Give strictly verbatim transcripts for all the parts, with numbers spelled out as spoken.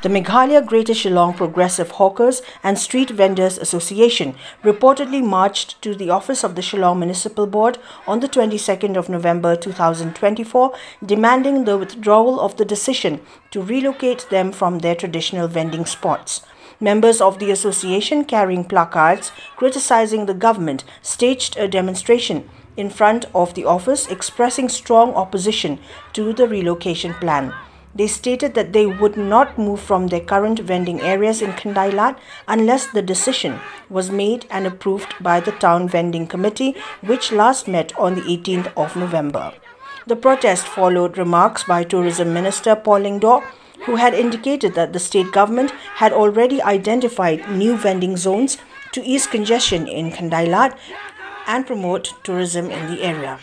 The Meghalaya Greater Shillong Progressive Hawkers and Street Vendors Association reportedly marched to the office of the Shillong Municipal Board on the twenty-second of November two thousand twenty-four, demanding the withdrawal of the decision to relocate them from their traditional vending spots. Members of the association carrying placards criticizing the government staged a demonstration in front of the office expressing strong opposition to the relocation plan. They stated that they would not move from their current vending areas in Khandailat unless the decision was made and approved by the Town Vending Committee, which last met on the eighteenth of November. The protest followed remarks by Tourism Minister Paul Lyngdoh, who had indicated that the state government had already identified new vending zones to ease congestion in Khandailat and promote tourism in the area.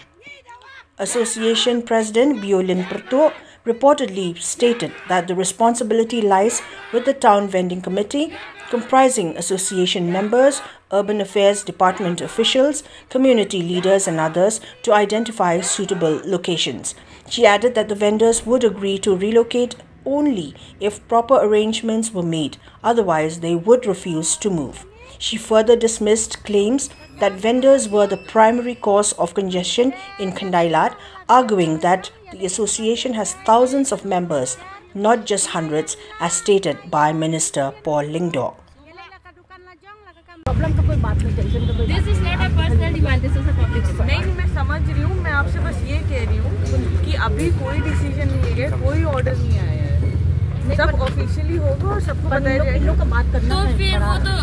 Association President Biolin Perto reportedly stated that the responsibility lies with the Town Vending Committee, comprising association members, Urban Affairs Department officials, community leaders, and others, to identify suitable locations. She added that the vendors would agree to relocate only if proper arrangements were made, otherwise, they would refuse to move. She further dismissed claims that vendors were the primary cause of congestion in Khandailat, arguing that the association has thousands of members, not just hundreds, as stated by Minister Paul Lyngdoh. प्रॉब्लम तो कोई बात नहीं, टेंशन तो कोई बात This is not a personal demand, this is a public demand. नहीं, मैं समझ रही हूँ। मैं आपसे बस ये कह रही हूँ कि अभी कोई डिसीजन नहीं लिया गया, कोई ऑर्डर नहीं आया है। सब ऑफिशियली होगा और सबको पर बताया इन लोग इन जाएगा। लोग का बात करना तो है फिर वो बड़ा। तो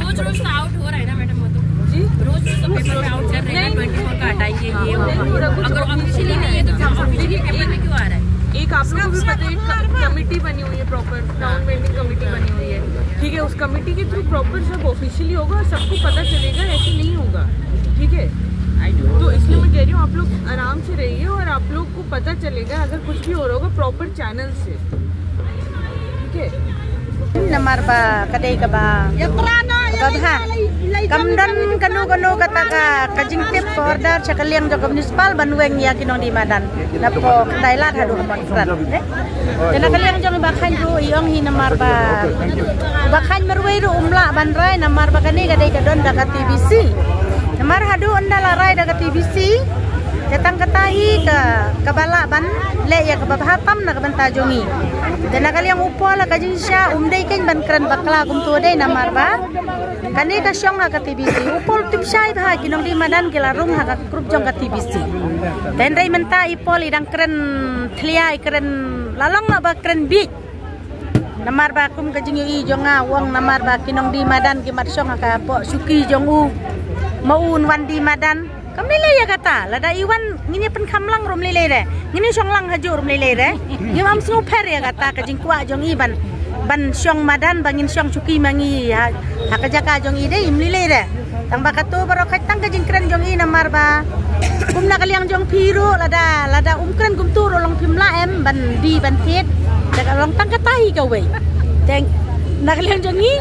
रोज रोज तो आउट हो रहा है ना मैडम, वो तो जी, रोज रोज तो पेपर में आउट कर रहे हैं, ट्वेंटी फोर का हटाएंगे, ये वो। अगर ऑफिशियली नहीं है तो फिर ऑफिशियली पेपर में क्यों आ रहा है? एक आप लोगों को भी पता है, एक कमेटी बनी हुई है प्रॉपर, टाउन वेंडिंग कमेटी बनी हुई है, ठीक है। उस कमेटी के थ्रू प्रॉपर सब ऑफिशियली होगा और सबको पता चलेगा, ऐसे नहीं होगा, ठीक है। तो इसलिए मैं कह रही हूँ, आप लोग आराम से रहिए और आप लोग को पता चलेगा अगर कुछ भी हो रहा होगा प्रॉपर चैनल से, ठीक है। Namar ba ka dei kaba, kaba bha. Kam don kano kano kata ka, ka jingtip ka order sha ka liang jong ka municipal ban weng ïa ki nongdie madan napoh Khandailat haduh ha Mawkyrwat. Te na ka liang jong i Bah Khain ruh i ong hi namar ba Bah Khain marwei ruh um lah ban rai namar ba kane ka dei ka don da ka T B C. Namar haduh ynda la rai da ka T B C, te tang kata hi ka, kaba lah ban leh ïa kaba bha tam na ka bynta jong i. Te na ka liang u Paul ha ka jingshisha um dei kein ban kren bakla kumto, dei namar ba kane ka shong ha ka T B C. U Paul tip shai bha, ki nongdie madan ki la rung ha ka group jong ka T B C. Te hynrei mynta i Paul i dang kren thlia, i kren la long noh ba kren bieit. Namar ba kum ka jingïohi jong nga, u ong namar ba ki nongdie madan ki mat shong ha ka poh shuki jong u, ma u un wan die madan. Kam lei lei ïa kata, lada i wan ngin ïa pynkham lang ruh ym lei lei re, ngin ïa shong lang hajuh ruh ym lei lei re. Ngim ym sngew pher ïa kata ka jingkwah jong i ban, ban shong madan, ba ngin shong shuki ma ngi ha, ha ka jaka jong i, dei ym lei lei re. Tang ba kato baroh kata tang ka jingkren jong i namar ba kum na ka liang jong phi ruh, lada, lada um kren kumto ruh long phim lah em ban die ban thied. Te ka long tang kata hi kawei. Te na ka liang jong i,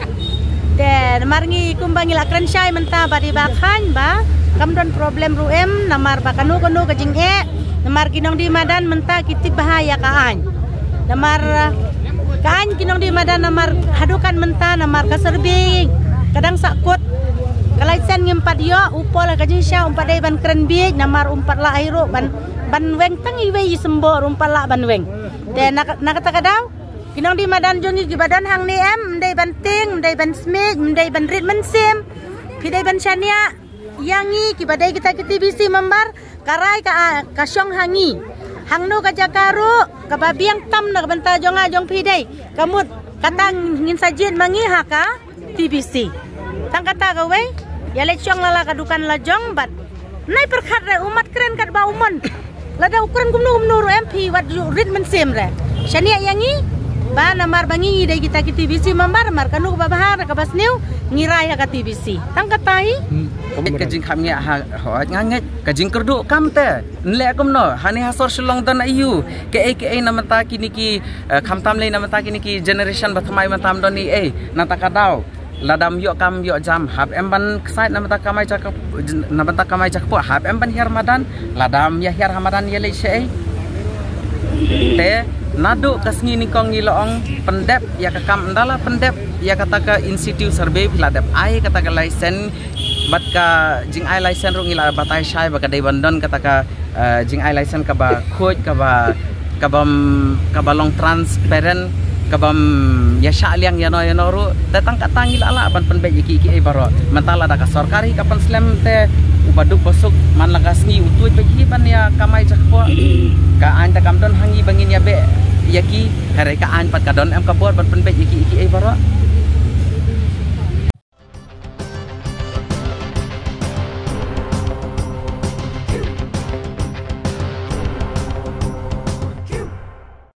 te namar ngi kumba ngi la kren shai mynta bad i Bah Khain ba kam don problem ruh em, namar ba kano kano ka jingeh, namar ki nongdie madan mynta ki tip bha ïa ka aiñ. Namar, uh, ka aiñ ki nongdie madan namar haduh kan mynta namar ka survey ka dang sahkut. Ka license ngim pat ïoh, u Paul ha ka jingshisha um pat dei ban kren bieit namar um pat lah hi ruh ban, ban weng tang iwei i symbol ruh um pat lah ban weng. Te na ka, na kata ka daw ki nongdie madan jong ngi kiba don hangne em, ym dei ban tieng, ym dei ban smiej, ym dei ban rit mynsiem. Phi dei ban shaniah ïa ngi kiba dei kita ki T B C member, ka rai ka, ka shong ha ngi. Hangno ka jaka ruh kaba biang tam na ka bynta jong nga jong phi dei, ka mut kata ngin sa jied ma ngi ha ka T B C. Tang kata kawei, ïa leit shong la la ka dukan la jong bad nai pyrkhat re u mat kren katba u mon. Lada u kren kumno kumno ruh em, phi wat ju rit mynsiem re. Shaniah ïa ngi ba namar ba ngi, ngi dei kita ki T B C member, namar kano kaba bha re kaba sniew ngi rai ha ka T B C. Tang kata hi. Ka jingkham ngi ha hoi nga ngeit ka jingkyrduh kam te. Nleh kumno hani ha sor Shillong don aiu, kaei kaei na mynta kine ki, eh, khamtam lei na mynta kine ki generation ba thymmai mynta ym don ei ei. Nangta ka daw lada ym ïoh kam ïoh jam hap em ban ksaid na mynta kamai jaka, na mynta kamai jaka pok, hap em ban hiar madan. Lada ym ïa hiar ha madan ïa leit shaei. Te Naduh ka sngi nyngkong ngi la ong pyndep ïa ka kam, ynda la pyndep ïa kata ka in situ survey phi la dep ai kata ka license, bad ka jingai license ruh ngi la batai shai ba ka dei ban don kata ka, eh, jingai license kaba khuid, kaba, kaba, kaba long transparent, kaba ïa shah liang ïano ïano ruh. Te tang kata ngi la lah ban pynbeit ïa ki, ki ei baroh. Mynta lada ka sorkar hi ka pynslem te u baduk basuk man la ka sngi u tuid beit hi ban ïa kamai jakpoh. Ka aiñ te kam don ha ngi ba ngin ïa beh ïa ki. Hynrei ka aiñ pat ka don em ka bor ban pynbeit ïa ki, ki ei baroh.